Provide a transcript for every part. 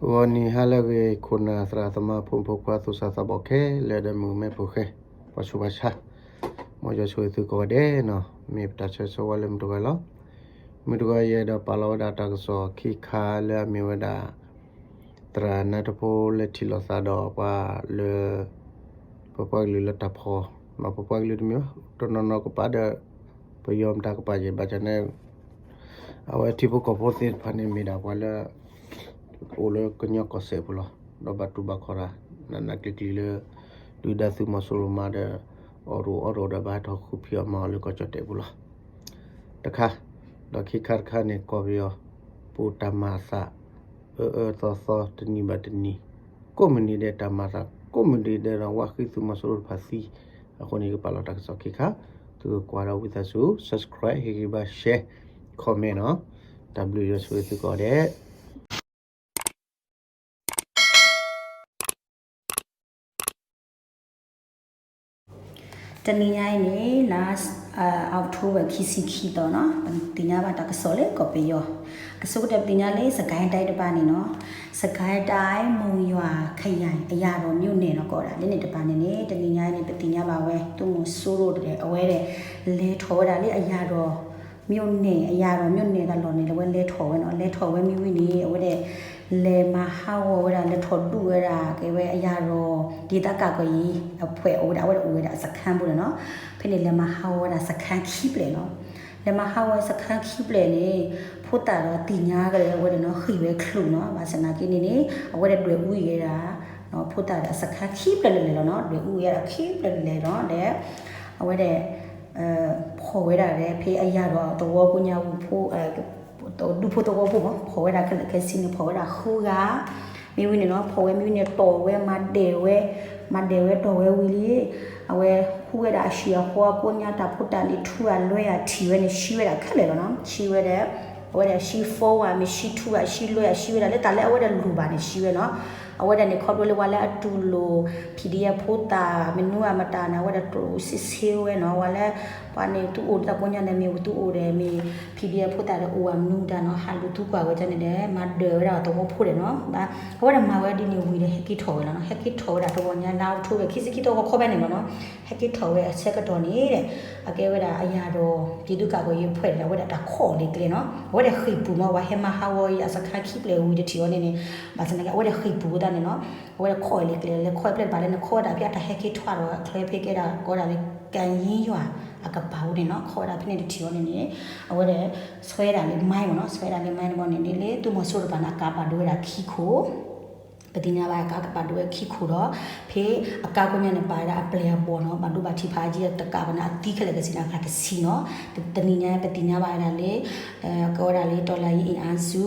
ဂီၤနံၤဟါလၢအဂ့ၤ ခိၣ်နၢ်သရၣ်သမါ ဖိမုၣ်ဖိခွါ သူၣ်စၢ်သးဘီၣ်ခဲလၢာ်ဒီး မုၣ်ကမဲဖိဃဲ ပှၤဆူးပှၤဆါ, မ်ယွၤဆိၣ်ဂ့ၤသုကိးဂၤဒဲးနီၤ. မ့ၢ်ပတၢ်ဆၢဂ့ၤဆၢဝါလၢမုၢ်တဂီၤလီၤ. မုၢ်တဂီၤယအဲၣ်ဒိးပာ်လီၤဝဲဒၣ်တၢ်ကစီၣ်ခံခါလၢအမ့ၢ်ဝဲဒၣ် သရၣ်နါတဖိလၢထံၣ်လိာ်သးဒီးပှၤလၢ ပပှၤကလုာ်လၢတၢ်ဖီၣ်, ပပှၤကလုာ်တမ့ၢ်ဘၣ် တနီၤနီၤကပၤဒီး ပယီၤမတၤကပၤယဲၢ် ဘၣ်ဆၣ်န့ၣ် အဝဲထံဖိကီၢ်ဖိသ့ၣ်တဖၣ်န့ၣ် မ့ၢ်ဒၣ်ပှၤလၢ အိၣ်လၢကညီကီၢ်စဲၣ်ပူၤလီၤ. ဒီးဘၣ်တူၢ်ဘၣ်ခီၣ်တၢ် နးနးကျံၤကျံၤလၢ ဒုၣ်ဒါသုးမီၤစိရိၤမၤဒီး အီၣ်တအိၣ်အီတအိၣ်ဒီး ဘၣ်ဟဲထီၣ်ဃုဖံးအီၣ်မၤအီၣ်လၢကီၢ်ကၠီၣ်တဲၣ်ပူၤလီၤ. တခါ, ဒီးခံခါတခါန့ၣ် ကီၢ်ပယီၤပူၤတၢ်မၤအသး အၢအၢသီသီ တနံၤဘၣ်တနံၤ ကိးမုၢ်နံၤဒဲးတၢ်မၤအသး ကိးမုၢ်နံၤဒဲးဒီး ဝါဃံသုးမီၤစိရိၤတဖၣ်သံ. အဃိန့ၣ် ယကပာ်လီၤတၢ်ကစီၣ်ခံခါ, သုကကွၢ်ဒီးဝံသးစူၤ subscribe ဟ့ၣ်ဂံၢ်ဘါ share, comment နီၤ. တၢ်ဘျုးယွၤဆိၣ်ဂ့ၤသုကိးဂၤဒဲး. တနံၤညါအံၤန့ၣ် လါ October ခံဆံခံသီနီၤ, ပသ့ၣ်ညါဘၣ်တၢ်ကစီၣ်လၢကီၢ်ပယီၤ, အဆိကတၢၢ်ပသ့ၣ်ညါလၢ စစ်ကိုင်းတိုင်း တပၤန့ၣ်နီၤ, စစ်ကိုင်းတိုင်း မုံရွာခရိုင် အရာတော်မြို့နယ်နီၤ ကိးဝဲဒၣ် ဒ်န့ၣ်တပၤန့ၣ်န့ၣ် တနံၤညါအံၤန့ၣ် ပသ့ၣ်ညါဘၣ်ဝဲ သုးမီၤစိရိၤဒီး အဝဲဒၣ် လဲၤထီၣ်ဝဲဒၣ်လၢ အရာတော် မြို့နယ်, အရာတော် မြို့နယ် တၢ်လီၢ်န့ၣ် အဝဲလဲၤထီၣ်ဝဲနီၤ, လဲၤထီၣ်ဝဲမ့ၢ်ဝံၤန့ၣ် အဝဲဒၣ် လဲၤမၤဟးဂီၤဝဲဒၣ် လဲၤထီၣ်ဒုးဝဲဒၣ် ကဲဝဲ အရာတော် ဒေသကာကွယ်ရေးအဖွဲ့ အိၣ်ဝဲဒၣ် အဝဲဒၣ်အိၣ်ဝဲဒၣ်အစခန်းပူၤန့ၣ်နီၤ, ဖဲန့ၣ်လဲၤမၤဟးဂီၤဝဲဒၣ်စခန်းခံဖျၢၣ်နီၤ, လဲၤမၤဟးဂီၤစခန်းခံဖျၢၣ်န့ၣ် ဖိသၣ်ဒီးသ့ၣ်ညါကလဲာ်ဝဲဒၣ်နီၤ ဃ့ၢ်ဝဲချုးနီၤ, ဘၣ်ဆၣ်သနာ်က့န့ၣ်န့ၣ် အဝဲဒၣ်ဒွဲၣ်အူအံၤဝဲဒၣ် ဖိသၣ်ဒီးအစခန်းခံဖျၢၣ်လၢာ်လၢာ်လီၤနီၤ, ဒွဲၣ်အူအံၤဝဲဒၣ်ခံဖျၢၣ်လၢာ်လၢာ်လီၤ, ဒီး အဝဲဒၣ် ဖီၣ်ဝဲဒၣ်ဒီး ဖဲအရာတော် သဝီဖိညါပူၤ ဖိ ဒူဖိသဝီဖိမး ဖီၣ်ဝဲဒၣ်ခဲလၢာ်ခဲဆ့န့ၣ် ဖီၣ်ဝဲဒၣ်ဃုဂၤ, မ့ၢ်ဝံၤန့ၣ်နီၤ ဖီၣ်ဝဲမ့ၢ်ဝံၤန့ၣ် တီၢ်ဝဲမၤဒဲးဝဲ, မၤဒဲးဝဲတီၢ်ဝဲဝံၤလံ, အဝဲဟူးဝဲဒၣ်အဟံၣ်အဃီအကိးညါ တၢ်ဖိတၢ်လံၤ ထုးအလွဲအထံၣ်ဝဲန့ၣ် ဆှံဝဲဒၣ်ခဲလၢာ်လီၤနီၤ, ဆှံဝဲဒၣ် အဝဲဒၣ်ဆှံ phone ဧါ မ့ၢ်ဆှံထူဧါ ဆှံလွဲဧါ ဆှံဝဲဒၣ်လၢတၢ်လၢအဝဲဒၣ်လိၣ်ဘၣ်န့ၣ် ဆှံဝဲနီၤ, အဝဲဒၣ်န့ၣ် ခီဖျိလၢပှၤလၢအတူၢ်လိာ် PDF ဖိသၣ် မနုၤအမတၤန့ၣ် အဝဲဒၣ်တိၢ်စ့ဆ့ဝဲနီၤ, ပှၤလၢ ပှၤန့ၣ်သုအိၣ်လၢတၢ်ကိးညါန့ၣ် မ့ၢ်သုအိၣ်ဒီး မ့ၢ် PDF ဖိသၣ်ဒီးအိၣ်ဧါ မနုၤမတၤနီၤ ဟးလူၤသံကွၢ်ဝဲဒၣ်န့ၣ်ဒီး မၤဒၢးဝဲဒၣ်သဝီဖိဒီးနီၤ, အဝဲဒၣ်မၤဝဲဒ်န့ၣ်ဝံၤဒီး ဟဲက့ၤထီၣ်ဝဲလီၤနီၤ, ဟဲက့ၤထီၣ်ဝဲဒၣ်တဂီၤညါ လါအီးကထိဘၢၣ် ခံဆံခံသီဂီၤခီဖဲန့ၣ်လီၤနီၤ, ဟဲက့ၤထီၣ်ဝဲအဆၢကတီၢ်န့ၣ်ဒီး အကဲဝဲဒၣ်အရာတော် ပြည်သူ့ကာကွယ်ရေးအဖွဲ့န့ၣ် အဝဲဒၣ်တၢ်ခိးလၢကျဲနီၤ, အဝဲဒၣ်ဃ့ၢ်ပူၤမး ပှၤဟဲမၤဟးဂီၤအံၤ အစခန်းခံဖျၢၣ်ဝံၤတထံၣ်အီၤန့ၣ်န့ၣ်, ဘၣ်ဆၣ်သနာ်က့ အဝဲဒၣ်ဃ့ၢ်ပူၤအသးန့ၣ်နီၤ, အဝဲဒၣ်ခိးလၢကျဲ လဲၤခိးဖျၢၣ်တဖၣ်လၢန့ၣ် ခိးဝဲဒၣ်ဖဲအတၢ်ဟဲက့ၤထီၣ်ဒီးအချၢဖဲကဲဒၣ်ကီးဒၣ်လၢ ကၣ်ယ့ယွၤ အကပၤပူၤန့ၣ်နီၤ, ခိးဝဲဒၣ်ဖဲန့ၣ်တထံၣ်အီၤန့ၣ်န့ၣ်, အဝဲဒၣ် ဆွဲဒၣ်လၢ mine မးနီၤ, ဆွဲဒၣ်လၢ mine တဘီန့ၣ်န့ၣ် လၢသုးမီၤစိရိၤတဖၣ်န့ၣ် အကါဘၣ်ဒိဝဲဒၣ်ခံခိၣ် ပသ့ၣ်ညါဘၣ်အကါကဘၣ်ဒိဝဲခံခိၣ်ဒီး ဖဲအကါကိးညါန့ၣ် ပာ်ဝဲဒၣ်အပျဲၢ်အဘီၣ်နီၤ, ဘၣ်ဒိဘၣ်ထံးဖးအါကံတကးဘၣ်န့ၣ် အသံခဲလၢာ်ခဲဆ့န့ၣ် အဂၤတဆံနီၤ, တနံၤညါပသ့ၣ်ညါဘၣ်ဝဲဒၣ်လၢ ကဝဲဒၣ်လၢ တော်လှန်ရေးအင်အားစု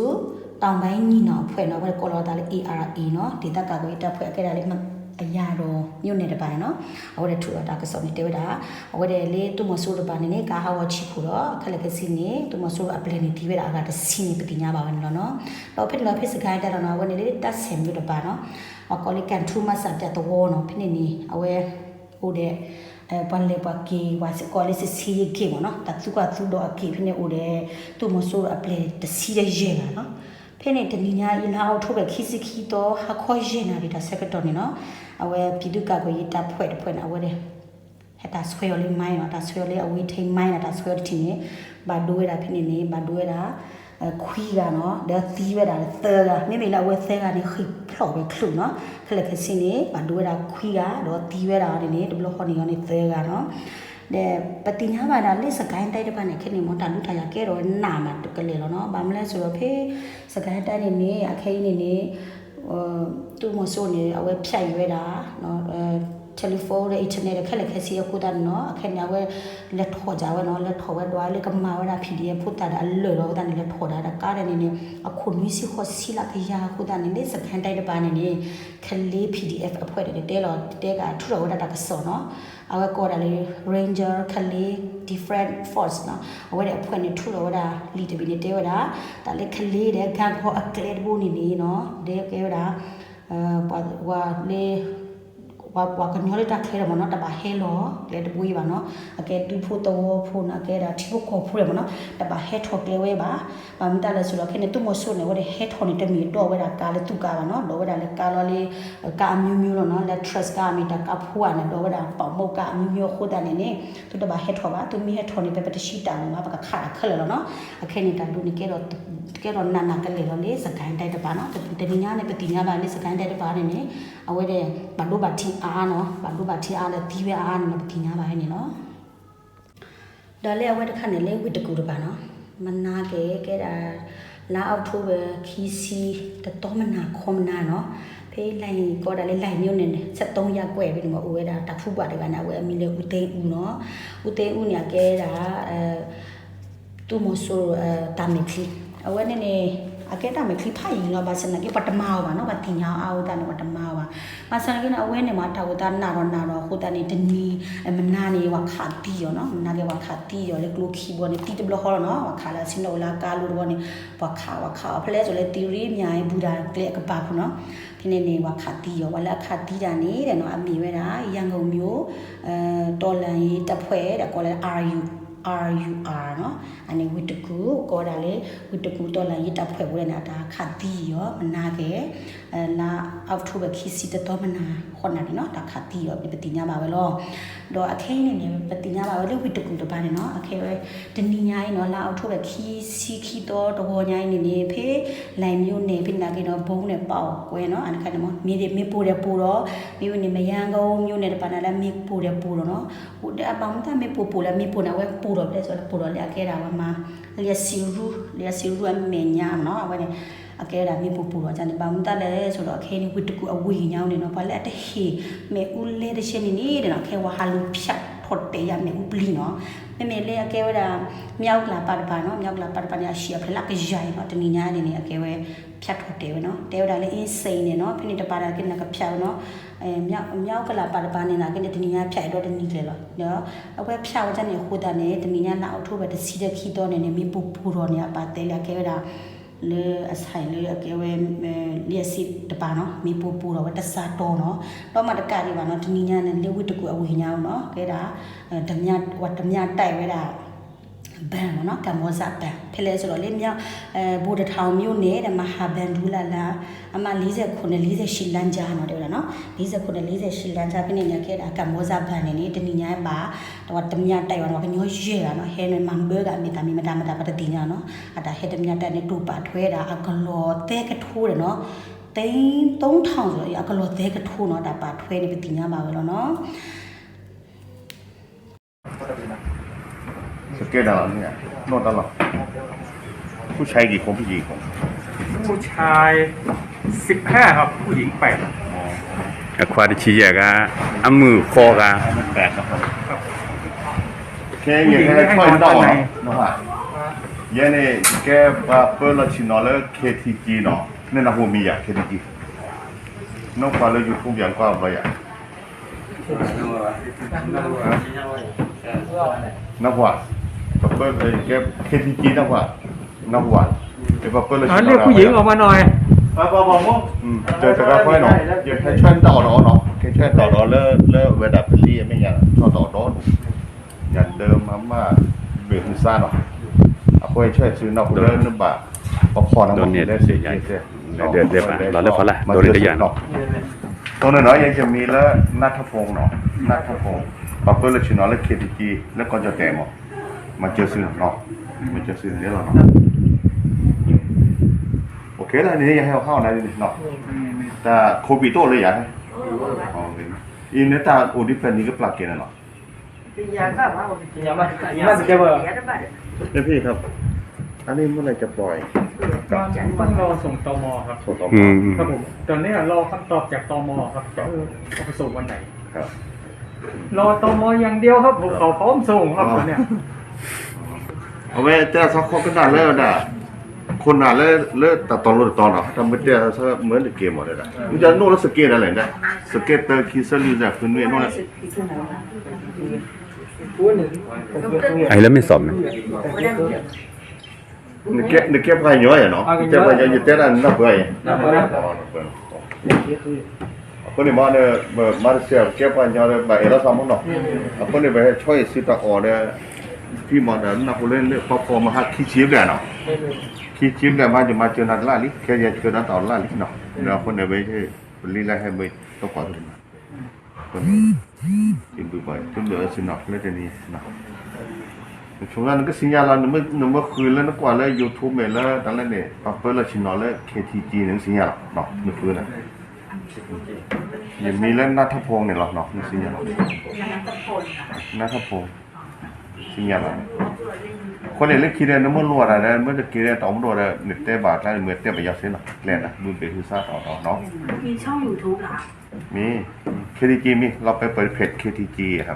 တောင်ပိုင်းညီနောင်အဖွဲ့နီၤ, အဝဲဒၣ်ကိးလီၤသးလၢ A R A နီၤ, ဒေသကာကွယ်ရေးတပ်ဖွဲ့ အကဲဒၣ်လၢ အရာတော် မြို့နယ် တပၤန့ၣ်နီၤ, အဝဲဒၣ်ထုးလီၤတၢ်ကစီၣ်န့ၣ်တဲဝဲဒၣ်, အဝဲဒၣ်လၢသုးမီၤစိရိၤတဖၣ်န့ၣ်န့ၣ် ကါဟးဂီၤဆံခိၣ်ဒီး ခဲလၢာ်ခဲဆ့န့ၣ် သုးမီၤစိရိၤအပျဲၢ်န့ၣ်သံဝဲဒၣ်အဂၤတဆံန့ၣ် ပသ့ၣ်ညါဘၣ်ဝဲန့ၣ်လီၤနီၤ, ဒီးဖဲန့ၣ်လီၤဖဲစကဲတဲလီၤနီၤ, အဝဲန့ၣ်လၢတၢ်ဆဲးမံၤတပၤနီၤ, ပှၤကိးလၢ ကၣ်ထူမၤစၢ်ပြသဝီနီၤ, ဖဲန့ၣ်န့ၣ် အဝဲ အိၣ်ဒီး ပှၤလဲၤပှၤက့ၤ ပှၤစ့ၢ်ကီးလၢ စစ်ဆေးရေးဂိတ် မ့ၢ်နီၤ, တၢ်သံကွၢ်သံဒိးအက့ၤဖဲန့ၣ်အိၣ်ဒီး သုးမီၤစိရိၤအပျဲၢ်တဆံဒီးယဲၢ်ဂၤနီၤ, ဖဲန့ၣ်တနံၤညါအံၤ လါအီးကထိဘၢၣ် ခံဆံခံသီ ဟါခီယဲၢ်နၣ်ရံၣ်တၢ်ဆၢကတီၢ်န့ၣ်နီၤ, အဝဲ ပြည်သူ့ကာကွယ်ရေးတပ်ဖွဲ့ တဖၣ်န့ၣ် အဝဲဒၣ် ဟဲတၢ်ဆွဲအီၤလၢ mine နီၤ, တၢ်ဆွဲအီၤလၢအဝဲထံ mine နီၤ, တၢ်ဆွဲအီၤတထံၣ်န့ၣ် ဘၣ်ဒိဝဲဒၣ်ဖဲန့ၣ်န့ၣ် ဘၣ်ဒိဝဲဒၣ် ခွံဂၤနီၤ, ဒီးသံဝဲဒၣ်သၢဂၤ, မ့မ့ၢ်လၢအဝဲသၢဂၤန့ၣ် ဃ့ၢ်ဖျိးဝဲချုးနီၤ, ခဲလၢာ်ခဲဆ့န့ၣ် ဘၣ်ဒိဝဲဒၣ်ခွံဂၤ ဒီးသံဝဲဒၣ်အီၤန့ၣ်န့ၣ် တဘျီဃီန့ၣ်အီၤန့ၣ်သၢဂၤနီၤ, ဒီးပသ့ၣ်ညါဘၣ်ဒၣ်လၢ စစ်ကိုင်းတိုင်း တဖၣ်န့ၣ် ခဲန့ၣ်မ့ၢ် တၢ်ဒုးတၢ်ယၤကဲထီၣ်ဝဲနးမးတကလဲာ်လီၤနီၤ, ဘၣ်မနုၤလဲၣ်ဆိုတော့ ဖဲ စစ်ကိုင်းတိုင်း န့ၣ်န့ၣ် အခဲအံၤန့ၣ်န့ၣ် သုးမီၤစိရိၤန့ၣ် အဝဲဖၠးအံၤဝဲဒၣ် telephone ဒီး internet ဒီးခဲလၢာ်ခဲဆ့အဃိသတးန့ၣ်နီၤ, အခဲန့ၣ် အဝဲလဲၤထီၣ်ဒၣ်ဝဲနီၤ, လဲၤထီၣ်ဝဲဒၣ်လၢကမၤဝဲဒၣ် PDF ဖိသၣ်ဒီးအလၢၢ်လီၤအဃိသတးန့ၣ် လဲၤထီၣ်ဒၣ်တကးဒၣ်န့ၣ်န့ၣ် အခိၣ်နွံဆံဃိးဆံလၢကယၤအဃိသတးန့ၣ် လၢ စစ်ကိုင်းတိုင်း တပၤန့ၣ်န့ၣ် ကလေး PDF အဖွဲ့ ဒီးတဲလီၤတဲကးထုးထီၣ်ဝဲဒၣ်တၢ်ကစီၣ်နီၤ, အဝဲကိးဒၣ်လၢ Ranger ကလေး Defense Force နီၤ, အဝဲဒၣ်အဖွဲ့န့ၣ်ထုးထီၣ်ဝဲဒၣ်လံာ်တဘ့ၣ်န့ၣ်တဲဝဲဒၣ် တၢ်လၢကလေးဒီး ဂၤကီအကျဲတဘိန့ၣ်န့ၣ်နီၤ, ဒဲကဲဝဲဒၣ် ပှၤလၢ ပှၤကညီလၢတၢ်ချဲဒီးမ့ၢ်နီၤ တဘၣ်ဟဲလီၤကျဲတဘိယံၤဘၣ်နီၤ, အကဲဒူဖိသဝီဖိနီၤ အကဲဒၣ်ထံဖိကီၢ်ဖိဒီးမ့ၢ်နီၤ တဘၣ်ဟဲထီၣ်ကျဲဝဲဘၣ်. ဘၣ်မနုၤတၢ်လဲၣ်ဆိဒီး ခဲန့ၣ် သုးမီၤစိရိၤန့ၣ် အဝဲဒၣ်ဟဲထီၣ်န့ၣ် တမ့ၢ်ဒိးဝဲဒၣ်ကါလၢသူၣ်ကါဘၣ်နီၤ, ဒိးဝဲဒၣ်လၢကါလီၤလၢ ကါအမျိုးမျိုးလီၤနီၤ, လၢ truck ကါမ့ၢ်တၢ်ကါဖိဧါန့ၣ် ဒိးဝဲဒၣ် ပေါက်မုန့် ကါအမျိုးမျိုးအဃိသတးန့ၣ်န့ၣ် သုတဘၣ်ဟဲထီၣ်ဘၣ်, သုမ့ၢ်ဟဲထီၣ်န့ၣ် ဖဲပတဆံတၢ်မ့ၢ်ဘၣ် ပကခးတၢ်ခဲလၢာ်လီၤနီၤ. အခဲန့ၣ် တၢ်ဒုးန့ၣ် ကဲထီၣ်နးနးကလဲာ်လီၤလၢ စကဲတၢ်တပၤနီၤ, တနံၤညါန့ၣ် ပသ့ၣ်ညါဘၣ်လၢ စကဲတၢ်တပၤန့ၣ်န့ၣ် အဝဲဒၣ် ဘၣ်ဒိဘၣ်ထံးအါအါနီၤ, ဘၣ်ဒိဘၣ်ထံးအါဒီးသံဝဲအါအါန့ၣ် ပသ့ၣ်ညါဘၣ်ဝဲန့ၣ်လီၤ. ဒီးလၢအဝဲတခါန့ၣ် လၢဝ့ၢ်တကူၣ်တပၤနီၤ, မနၤက့ၤကဲဒၣ် လါ October ခံဆံ တသီမနၤခီမနၤနီၤ, ဖဲလဲၤကိးဒၣ်လၢ လဲၤမၠိန့ၣ် ဆဲးသိယါကွဲးဖဲန့ၣ်မ့ၢ်အိၣ်ဝဲဒၣ်တၢ်ဖုပှၢ်တဂၤန့ၣ် အဝဲအမံၤလၢ ဦးသိန်းဦး နီၤ, ဦးသိန်းဦးန့ၣ် အကဲဒၣ် သုးမီၤစိရိၤ တၢ်မဲာ်ချံ, အဝဲန့ၣ်န့ၣ် အကဲတၢ်မဲာ်ချံဖးယံၤလီၤ, ဘၣ်ဆၣ်သနာ်က့ ပှၤတမၤအီၤဘၣ်နီၤ, ပှၤသ့ၣ်ညါအီၤအါအါသတးန့ၣ် ပှၤတမၤအီၤဘၣ်. ဘၣ်ဆၣ်သနာ်က့န့ၣ် အဝဲန့ၣ်မ့ၢ်တၢ်အိၣ်သးနးထီၣ်နးထီၣ်အဃိသတးန့ၣ် တနံၤ မနၤန့ၣ် ပှၤခးသံအီၤနီၤ, မနၤက့ၤပှၤခးသံအီၤလၢကျိခံဘီန့ၣ် သံတဘျီဃီလီၤနီၤ, ပှၤခးလၢအဆ့ၣ်နီၤအိၣ်လၢအကါလိၤတဘီန့ၣ် ပှၤခး ပှၤခးအီၤ ဖဲလဲၣ်ဆိလၢသံရ့မၠး ဘူၣ်တၢ်ကျဲအကပၤဖိနီၤ, ဖဲန့ၣ်န့ၣ် ပှၤခးသံအီၤ ပှၤလၢအခးသံတၢ်န့ၣ်ဒီးနီၤ အမ့ၢ်ဝဲဒၣ် ရန်ကုန်မြို့ တော်လှန်ရေးတပ်ဖွဲ့ ဒီးကိးလၢ R U R U R နီၤ, အန့ၣ်ဝ့ၢ်တကူၣ် ကိးဝဲဒၣ်လၢ ဝ့ၢ်တကူၣ် တော်လှန်ရေးတပ်ဖွဲ့ ဖိန့ၣ် အတၢ်ခးသံအီၤ မနၤက့ၤ လါ October ခံဆံတသီမနၤဃီနၤန့ၣ်နီၤ တၢ်ခးသံအီၤ ပသ့ၣ်ညါဘၣ်ဝဲလီၤ. ဒီးအခဲအံၤန့ၣ်န့ၣ် ပသ့ၣ်ညါဘၣ်ဝဲလၢဝ့ၢ်တကူၣ်တပၤန့ၣ်နီၤ, အခဲဝဲ တနံၤညါအံၤနီၤ လါ October ခံဆံခံသီတဂီၤညါအံၤန့ၣ်န့ၣ် ဖဲ လဲၤမၠိန့ၣ် ဖဲန့ၣ်က့ၤဒီး ဗုံးန့ၣ် ပေါက်ကွဲနီၤ, အန့ၣ်ခါန့ၣ်မ့ၢ် မ့ၢ်ဒ်မ့ၣ်ပိၢ်ဒီးပိၢ်ဒီး မ့ၢ်ဝဲန့ၣ် မရမ်းကုန်း မၠိန့ၣ်တပၤန့ၣ်လၢမ့ၣ်ပိၢ်ဒီးပိၢ်ဒီးနီၤ, အဘၣ်မူတၢ်မ့ၣ်ပိၢ်ပိၢ်လၢမ့ၣ်ပိၢ်န့ၣ် အဝဲပိၢ်ဒီးဖဲလဲၣ်ဆိလၢပိၢ်ဒီးလၢအကဲဒၣ်ဝဲမၤ လံာ်စံရူ လံာ်စံရူအမဲာ်ညါနီၤ, အဝဲန့ၣ် အကဲဝဲဒၣ်မ့ၣ်ပိၢ်ပိၢ်ဒီးန့ၣ် ဘၣ်မူတၢ်လဲၣ်ဆိဒီး အခဲအံၤန့ၣ် ဝ့ၢ်တကူၣ်အဝ့ၢ်ညါန့ၣ်နီၤ ပှၤလၢအတဟ့ၣ် မ့ၣ်အူလဲတဆဲန့ၣ်န့ၣ်နီၤ ခဲဝဲဟးလူၤဖၠးထီၣ်တဲာ်ယၤမ့ၣ်အူပျံၤနီၤ, မ့မ့ၢ်လၢအကဲဝဲဒၣ် မြောက်ဥက္ကလာပတပၤနီၤ, မြောက်ဥက္ကလာပတပၤန့ၣ် အဟံၣ်အဖျဲၣ်လၢအကယၤအံၤနီၤ, တနံၤညါန့ၣ်န့ၣ် အကဲဝဲ ဖၠးထီၣ်တဲာ်ဝဲနီၤ, တဲဝဲဒၣ်လၢ အင်းစိန် န့ၣ်နီၤ, ဖဲန့ၣ်တပၤဒၣ်က့န့ၣ် ကဖၠးဝဲနီၤ, မြောက်ဥက္ကလာပတပၤန့ၣ် နာ်က့န့ၣ် တနံၤညါဖၠးအံၤဒီးတနံၤကျဲၤလီၤ, ဒီးအဝဲဖၠးဝဲဒၣ်န့ၣ်အဃိသတးန့ၣ် တနံၤညါလါ October တဆံဒီးခံသီန့ၣ်န့ၣ် မ့ၣ်ပိၢ်ပိၢ်ဒီးန့ၣ် အပာ်တဲလၢအကဲဝဲဒၣ် လၢအဆဲးလၢအကဲဝဲ လံာ်အစ့တပၤနီၤ, မ့ၣ်ပိၢ်ပိၢ်ဒီးဝဲတစးတီၤနီၤ, ဒီးမ့ၢ်တကးဒံးဘၣ်နီၤ, တနံၤညါန့ၣ် လၢဝ့ၢ်တကူၣ်အဝ့ၢ်ညါနီၤ ကဲဒၣ် ဝၤတမၠးတဲာ်ဝဲဒၣ် ဘဏ်မ့ၢ်နီၤ, ကမ္ဘောဇဘဏ် ဖဲလဲၣ်ဆိဒီးလၢ ဗိုလ်တထောင်မြို့နယ် ဒီး မဟာဗန္ဓုလတံတား အမှတ် လေးဆယ့်ခုနစ် လေးဆယ့်ရှစ်လမ်းကြား နီၤ တဲဝဲဒၣ်နီၤ, လေးဆယ့်ခုနစ် လေးဆယ့်ရှစ်လမ်းကြား ဖဲန့ၣ်န့ၣ် ကဲဒၣ် ကမ္ဘောဇဘဏ်န့ၣ်န့ၣ် တနံၤညါဘၣ် တဝဲတမၠးတဲာ်ဝဲနီၤ, ပှၤကညီယဲၢ်ဂၤနီၤ ဟဲန့ၣ် မၤဘၢဂၤ မ့ၢ်တၢ်မ့ၢ်မတၤမတၤ ပတသ့ၣ်ညါနီၤ, အတၢ်ဟဲတမၠးတဲာ်န့ၣ် တူၢ်ပာ်ထွဲဒၣ်အကလီၢ်သၢကထိဒီးနီၤ, သိန်းသုံးထောင် အကလီၢ်သၢကထိနီၤ, တၢ်ပာ်ထွဲန့ၣ် ပသ့ၣ်ညါဘၣ်ဝဲလီၤနီၤ. စကဲတၢ်လီၤန့ၣ် နီၢ်တၢ်လီၤ ผู้ชายกี่คน ผู้หญิงกี่คน ผู้ชาย สิบห้า ครับ ผู้หญิง แปด အခွါတဆံယဲၢ်ဂၤ အမုၣ်ဃိးဂၤ แปด ครับ ครับ โอเค ผู้หญิง ယဟဲ ให้นอน ထွဲ ด้าน တၢ် အီၤ ใน နီၢ်ဟါ ယဲန့ၣ် ကဲပှၤပၢလီၤဆ့ၣ်နီၤလၢ K T G နီၤ, မ့ၢ်နၢ်ဟူမံၤယၤ K T G, နီၢ်ပှၤလၢ YouTube ယၤ ကွၢ်ဘျီယၤ နၢ်ဟူဧါ, ပပၢကဲ K T G နၢ်ဟူဧါ, နၢ်ဟူဧါ, ပပၢလၢ เรียกผู้หญิง ออกมาหน่อย တဂၤခွဲနီၤ, ယကဟဲဆွဲတၢ်အီၣ်ဒီးအီၤနီၤ, ကဟဲဆွဲတၢ်အီၣ်ဒီးလၢ လၢဝဲဒၣ်ပလံၤအမဲာ်ညါ ဆီၣ်တၢ်အီၣ်ဒီး ယၤလၢမၤမၢ် ဘ့ၣ်မုၢ်ဆါနီၤ, အဃိ ဆွဲစုနီၤ ပလၢနဘၣ် ပဖီၣ်နၤမ့ၢ်လဲၤစ့ၢ်ကီး လၢဒၢးဘၣ် လီၤလၢဖီလာ် ဒိးန့ၢ်တယၤနီၤ, တိၢ်န့ၣ်နီၤ ယကမံၤလၢ နၢ်ထၢၣ်ဖိနီၤ, နၢ်ထၢၣ်ဖိ, ပှၤပၢလၢဆ့ၣ်နီၤလၢ K T G လၢကီၢ်ကၠီၣ်တဲာ်မး, မၤစၢၤစုနီၤ, မၤစၢၤစုန့ၣ်လီၤနီၤ, အိၣ်ခ့လၢန့ၣ် ယဟဲအီၣ်ဟးအီၣ်နၤန့ၣ်နီၤ, တၢ် COVID တအိၣ်လၢယၤ, အံၤန့ၣ်တၢ်အိၣ်ဒံးဖျၢၣ်နံၤကပျၢ်က့ၤန့ၣ်လီၤ. นี่พี่ครับ อันนี้เมื่อไหร่จะปล่อย ต้องรอส่ง ตม ครับ ส่ง ตม อืม ครับผม ตอนนี้รอคำตอบจาก ตม ครับ จะเอาไปส่งวันไหน ครับ รอ ตม อย่างเดียวครับผม เขาพร้อมส่งครับ ตอนเนี้ย အဝဲတဲဆီၣ်ခိၣ်ကနၣ်လၢဒၣ် ခိၣ်နၢ်လၢ လၢတၢ်တီၤလိၤတတီၤနီၤ တၢ်မ့ၢ်တဲဆီၣ်မ့ၢ်တက့ၤမးဒၣ် မ့ၢ်တၢ်နီၣ်လၢစကဲတၢ်လဲၣ်ဒၣ် စကဲတၢ်ခံဆၢလွံၢ်စၢ်ဖုနွံနီၣ်လၢ အံၤလၢမ့ၢ်စီၤမ့ၢ် နကဲပှၤကညီယၤနီၤ နကဲပှၤကညီ ယတဲဒၣ်နနၢ်ပၢၢ်ယၤ နၢ်ပၢၢ် နၢ်ပၢၢ် အဃိန့ၣ်မ့ၢ် မၤတစဲးကဲပှၤကညီဒီး ဘၣ်အဲၣ်လိာ်သးမ့ၢ်နီၤ, အဃိန့ၣ် ပဟဲဆီအံၤစုတၢ်အီၣ်ဒီး ဖံမၤဒီးနၢ်ဟူလၢလၢပှၤဖီမဟါခံဆံဘျဲၣ်နီၤ, ခံဆံဘျဲၣ်မး ယမၤစၢၤနၤတလၢ်လံ ခဲယဲဆၢနၤတၢ်အီၣ်လၢ်လံနီၤ, ဒီးအဃိန့ၣ် ပလံလၢဟဲမ့ၢ်တကွၢ် သုဘျုးဘၣ်သုဘျုးအစံၣ်နီၤလၢတနံၤ, နဆိကမိၣ်နကစံၣ်ညီၣ်လီၤ, နမ့ၢ်ဃုလၢနကွၢ်လၢ YouTube မ့ၢ်လၢတၢ်လၢန့ၣ် ပှၤပၢလီၤဆ့ၣ်နီၤလၢ K T G န့ၣ် နကစံၣ်ညီၣ်လီၤ, နဃုန့ၣ်, ယမံၤလၢနၢ်ထၢၣ်ဖိန့ၣ်လီၤ, နကစံၣ်ညီၣ်လီၤ, နၢ်ထၢၣ်ဖိ, စံၣ်ညီၣ်လီၤ, အဃိန့ၣ် လၢခံဒီး နမ့ၢ်လိၣ်တၢ်ဒီး မ့ၢ်တက့ၤဒီးတၢ်အိၣ်မူဒီး နတဲဘၣ်ကျဲန့ၣ် မ့ၢ်တဲဘၣ်ယၤစ့ၢ်နီၤ, ကျဲန့ၣ် မ့ၢ်ဘၣ်ဟုသၣ်တီတီနီၤ မ့ၢ် K T G မ့ၢ် လီၤပဲပၢၢ်တဖျၢၣ် K T G ဟဲ,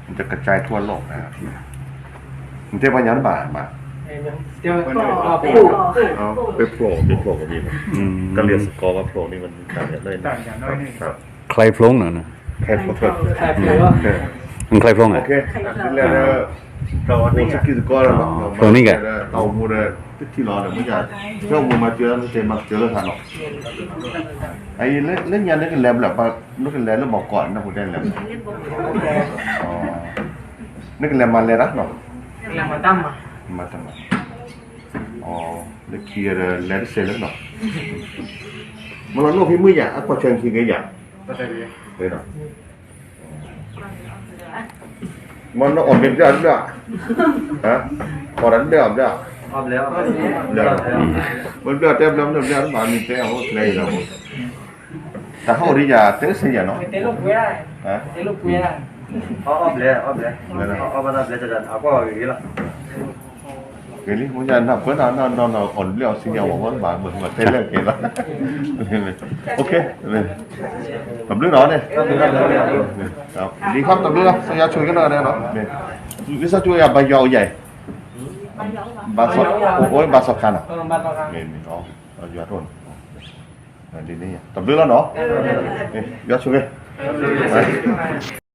နတကစၢ်ထူအလီၢ်, နတဲပှၤညီနဘၣ်မး, ပဲဖျိး ပဲဖျိးကမ့ၢ်, ကလံၤစကီး ပဲဖျိးန့ၣ် ချဲဖျိးန့ၣ်, ချဲဖျိး, အိၣ်စကံစကီးဒီး ဖျိးန့ၣ်ကဲ, တၢ်အိၣ်မူဒီး တထံၣ်လီၤဒီး မ့ၢ်ယၤ တၢ်အိၣ်မူမၤစၢၤ မၤစၢၤလၢသးနီၤ, လၢညါနကလဲၤဘျီ နကလဲၤလၢဘီကီး နဟူတဲလဲၤ, နကလဲၤမၤလဲၤတၢ်နီၤ, မၤတၢ်မၤ, လၢခံဒီးလဲၤတစဲးလၢနီၤ, မ့ၢ်လီၤနီၢ်ဖံမုၢ်ယၤ အကွၢ်ဆၢခံက့ယၤ, မ့ၢ်နအီၣ်မ့ၢ်ဘျၢၣ်တဘျၢၣ်, အီၣ်တဘျၢၣ်အီၣ်ဘျၢၣ်, မ့ၢ်ဘျၢၣ်တဲဘျၢၣ် မ့ၢ်ဘျၢၣ်တဘျၢၣ် မ့ၢ်တဲအီၤအိၣ်ကျဲအံၤလီၤ, တၢ်ဟီၣ်အိၣ်ဒ်ယၤ တဲစ့ယၤနီၤ, အီၣ်ဘျဲၣ်, အီၣ်ဘျဲၣ်, ဂ့ၤလံ မ့ၢ်ယၤနၢ်ပၢၢ်နၤ နီၢ်နီၢ်နီၢ် အီၣ်ဘျဲၣ်အီၣ်စံၣ်ညီၣ်ဝဲ ဘၣ်မုာ်မၤတဲလၢက့ၤလီၤ, တဘျုးနီၤန့ၣ်, ဒ်ခီတဘျုးလီၤ စီၤယွၤဆိၣ်ဂ့ၤက့ၤနီၤန့ၣ်နီၤ, လံာ်စီဆှံကၠိယၤ ဘါယွၤအိၣ်ယၤအံၤ, ဘါစီၤ, အိၣ်ဘါစီၤခါနီၤ, ယွၤထိၣ်န့ၣ်, ဒ်န့ၣ် တဘျုးလီၤနီၤ, ယွၤဆိၣ်ဂ့ၤ